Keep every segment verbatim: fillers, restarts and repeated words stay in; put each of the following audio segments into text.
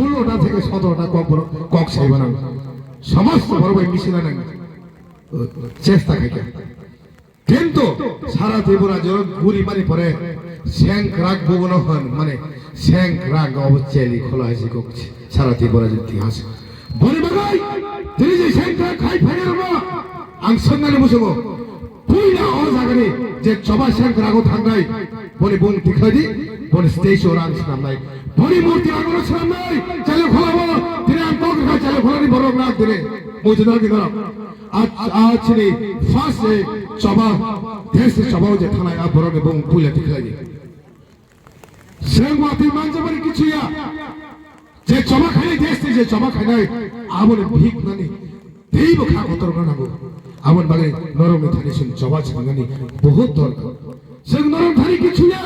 Sullo ta theke sotoro ta kok borok kok saibo nang. Somosto borok bai misila nang. Chesta khaikha. Kintu sara Tripura jora guri mani pore sengkrak bubono hwn, mane sengkrak obo cheli khola hai sikok sara Tripura jora itihas. Boni bagwi tini je sengkrak khai phairokno ang swngnani muchungo, puila o jagani je choba sengkrago thangnai, boni bung tikhlai di, boni stage o rang swnamnai, boni murti rangno swnamnai, chali kholabo tini ang kok rwkha, chali kholani borok nak tini mujudar ginorok. A, a chini first, eh, choba, test choba je thanai a borok ni bung puila tikhlai di. Seng watwi manjabari kichu ya. Je choba khainai test je choba khainai aboni bihik nani teibo kha kotor na nango. Aboni bagwi norok ni thani sing choba changani bahut dorkar. Seng norok thani kichu ya.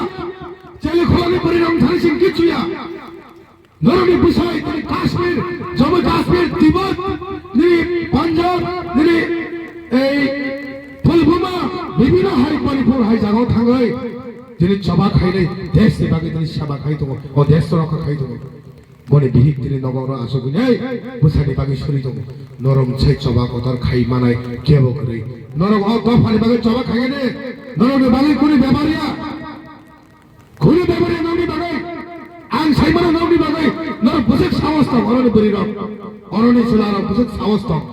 Chali kholani bari norok thani sing kichu ya. Norokni bwsai tini Kashmir, Jammu Kashmir, Tibet, nini Punjab, nini ei Pulwama, bibino hai Manipur hai jagao thangwi tini choba khainai deshni bagwi tini seba khai tongo, o desh rokha khai tongo. Boni bihik tini nogo oro asugwi nei bwsani bagwi suri tongo. Norok sai choba kotor khai manai kebo kwrwi. Norok o dophani bagwi choba khaigani, norokni bagwi kuni bebariya. Khuri bebari nokni bagwi, ang saimano nokni bagwi, norok bwswk sahos tong, oroni bwrwi rok, oroni chwla rok bwswk sahos tong.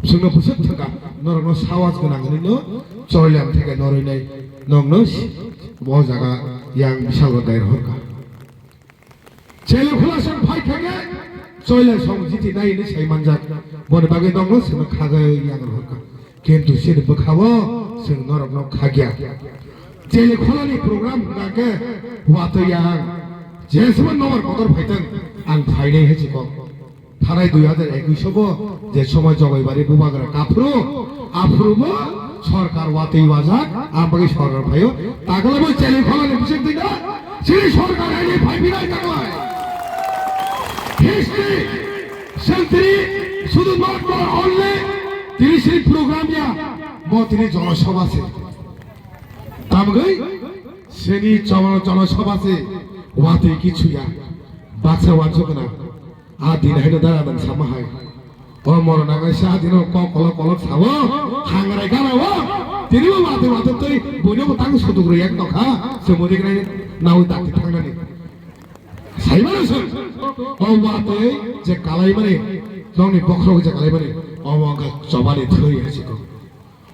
Bwswkno bwswk thwngkha, norokno sahos gwnang hwnwi no cholilam theke norwi nai nokno si-, o jaga yang bisal rok dai rohorkha. Chele khula song phai theke, choila song jiti nai ni sai manjak. Boni bagwi nokno simi khagai yang rohorkha. Kintu sini bwkhao sing norokno khagya. Chele khulani program hwnkha khe watwi yang. Jeswn nobar kotor phaitang ang phainai hai chikok. Thanai dui hajar ekwis bo je somoi Jogoibari bubagra kaphru, aphuru bo sorkar watwi wajak, ang bagwi sorkar phaio. Takla bo chele khulani bising tingka, chini sorkar hai phai binai taklai. History, century, sudu not for only, tini sini program ya, bo tini jonosabha se. Tamgwi sini jono-, jonosabha se, watwi kichu ya, baksa wansuk na. A din haino dara nang sama hai. O moro nangai sa dino kok kolok kolok sawo, hangrai gana wo. Tini bo watwi watwi twi, buino bo tang sutuk rwi ek tokha, se mudik nai nawi dakti thangnani. Saimano se, o watwi je kalaimani, nongni bokhorok je kalaimani, omo wngkha chobani thwi hai chikon.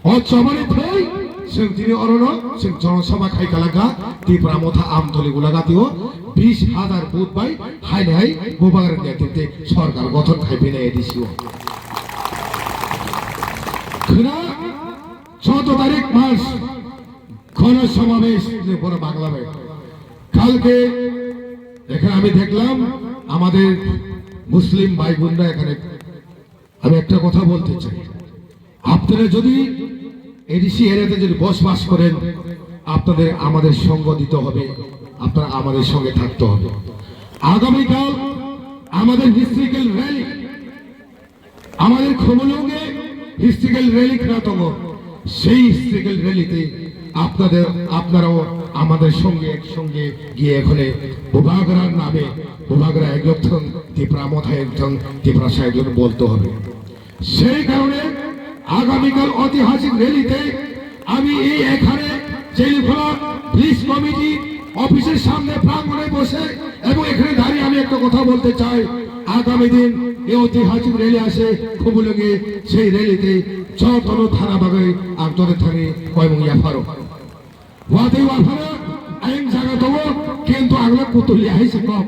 O chobani thwi, chwng tini orono, chwng jonosabha khai kalangkha, Tipra Motha Amtoli Gulagatio, bis hajar vote bai, haini hai, bubagra netrite sorkar gothon khai bini A D C o. Khwna, চৌদ্দ তারিখ মার্চ, গণসমাবেশ যে বড় বাংলা ভাই। কালকে এখানে আমি দেখলাম আমাদের মুসলিম ভাই বোনরা এখানে, আমি একটা কথা বলতে চাই, আপনারা যদি এডিসি এরিয়াতে যদি বসবাস করেন, আপনাদের আমাদের সঙ্গ দিতে হবে, আপনারা আমাদের সঙ্গে থাকতে হবে। আগামীকাল আমাদের হিস্ট্রিক্যাল র‍্যালি, আমাদের খুমুলুঙে হিস্ট্রিক্যাল র‍্যালি খানা tongo, সেই হিস্ট্রিক্যাল র‍্যালিতে আপনাদের, আপনারাও আমাদের সঙ্গে একসঙ্গে গিয়ে এখানে বুবাগ্রার নামে বুবাগ্রা এগলক থং, তিপ্রা মথা এগলক থং, তিপ্রা সাহেব বলতে হবে। সেই কারণে আগামীকাল ঐতিহাসিক র‍্যালিতে আমি এই এখানে চেলিখোলা ব্রিজ কমিটি অফিসের সামনে প্রাঙ্গণে বসে এবং এখানে দাঁড়িয়ে আমি একটা কথা বলতে চাই, আগামী দিন এই ঐতিহাসিক র‍্যালি আছে খুবুলুঙে, সেই র‍্যালিতে যতনো থানা বাগৈ আর তত থানি কয়মুং ইয়াফারো। Watwi waphano ayang jaga tongo, kintu ang le kutuli hai se kok.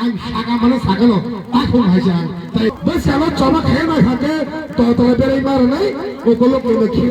Ang saka mane sakano, takhung hai se ang. Tai bwskango choba khe nai kha khe, totole berai ma rwnai, ukuluk ni mekhi.